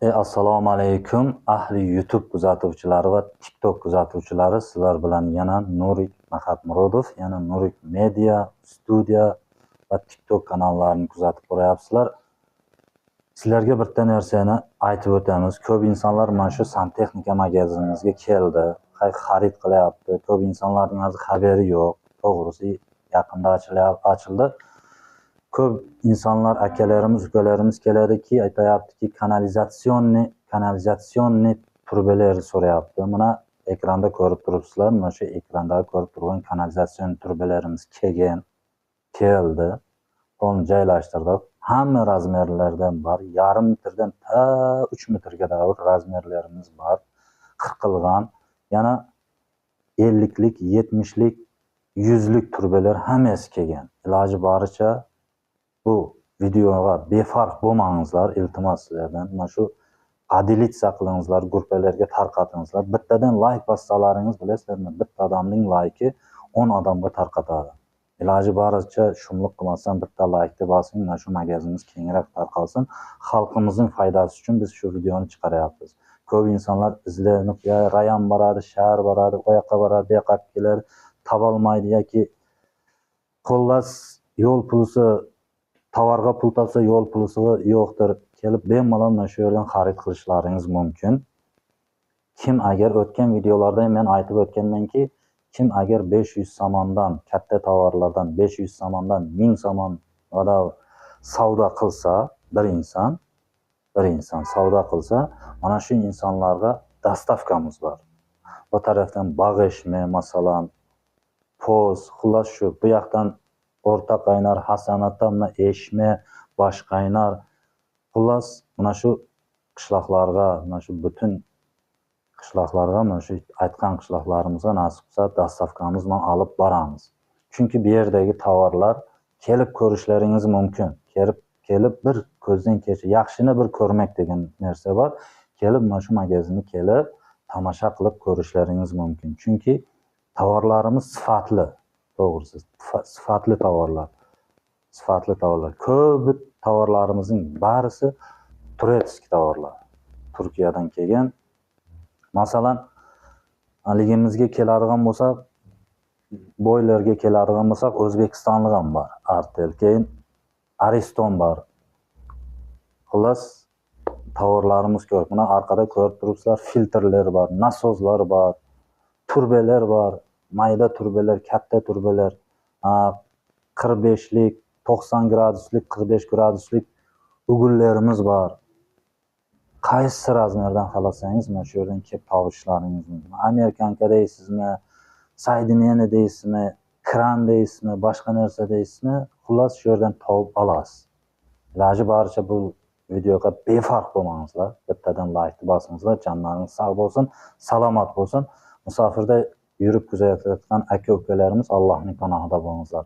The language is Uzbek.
Assalomu alaykum ahli YouTube kuzatuvchilari va TikTok kuzatuvchilari, sizlar bilan yana Nurik Mahatmurodov, yana Nurik Media Studiya va TikTok kanallarini kuzatib boryapsizlar. Sizlarga bitta narsani aytib o'tamiz. Ko'p insonlar mana shu santexnika magazinimizga keldi, xarid qilyapti. Ko'p insonlarning hozir xabari yo'q. To'g'risi, yaqinda ochildi. Ko'p insonlar, akalarimiz, ukalarimiz keladiki, aytayaptiki, канализационный trubalar so'rayapti. Mana ekranda ko'rib turibsizlar, mana shu ekranda ko'rib turgan kanalizatsion trubalarimiz kelgan, keldi. Uni joylashtirdik. Hamma razmerlardan bor. Yarim metrdan ta 3 metrga davr razmerlarimiz bor. Qirqilgan, yana 50lik, 70lik, 100lik trubalar hammasi kelgan. Iloji boricha bu videoga befarq bo'lmangizlar, iltimos sizlardan. Mana shu поделиться qilingizlar, gruppalarga tarqatingizlar. Bittadan layk bossalaringiz, bilasizlarmi, bitta odamning layki 10 odamga tarqatadi. Iloji boricha shumlik qilmasdan bitta laykni bosing, mana shu magazinimiz kengroq tarqalsin. Xalqimizning foydasi uchun biz shu videoni chiqaryapmiz. Ko'p insonlar izlanib, ya rayon boradi, shahar boradi, u yoqqa boradi, bu yoqqa keladi, topolmaydi yoki xullas yo'l pulisi, tovarga pul topsa yo'l pulisi yo'qdir. Kelib bemalol mana shu yerdan xarid qilishlaringiz mumkin. Kim agar o'tgan videolarda men aytib o'tganmanki, kim agar 500 somondan katta tovarlardan 500 somondan 1000 somon qadar savdo qilsa, bir inson savdo qilsa, mana shu insonlarga dostavkamiz bor. Bu tarafdan Bag'ishmi, masalan, poz, xullas shu bu yoqdan O'rta Qaynar, Hasanata, mana Eshma, Boshqaynar, xullas mana shu qishloqlarga, mana shu butun qishloqlarga, mana shu aytgan qishloqlarimizga nasib qilsa dostavkamiz bilan olib boramiz. Chunki bu yerdagi tovarlar kelib ko'rishlaringiz mumkin. Kelib bir ko'zdan kechir, yaxshini bir ko'rmak degan narsa bor. Kelib mana shu magazinga kelib tomosha qilib ko'rishlaringiz mumkin. Chunki tovarlarimiz sifatli, to'g'risi, sifatli tovarlar. Sifatli tovarlar. Ko'p tovarlarimizning barisi турецкий tovarlar. Turkiyadan kelgan. Masalan, haligimizga keladigan bo'lsak, boylerga keladigan bo'lsak, O'zbekistonlik ham bor. Artel, keyin Ariston bor. Xullas, tovarlarimiz ko'p. Mana orqada ko'rib turibsizlar, filtrlar bor, nasoslar bor, turbelar bor, mayda turbelar, katta turbelar, 45lik, 90 graduslik, 45 graduslik ugullarimiz bor. Qaysi razmerdan xohlasangiz, mana shu yerdan kelib topishlaringiz mumkin. Американка deysizmi, соединение deysizmi, kran deysizmi, boshqa narsa deysizmi, xullas shu yerdan topib olasiz. Iloji boricha bu videoga befarq bo'lmangizlar. Bittadan laykni bosingizlar, jonlaringiz sog' bo'lsin, salomat bo'lsin. Musofirda yurib kuzatayotgan aka-ukalarimiz Allohning panohida bo'lingizlar.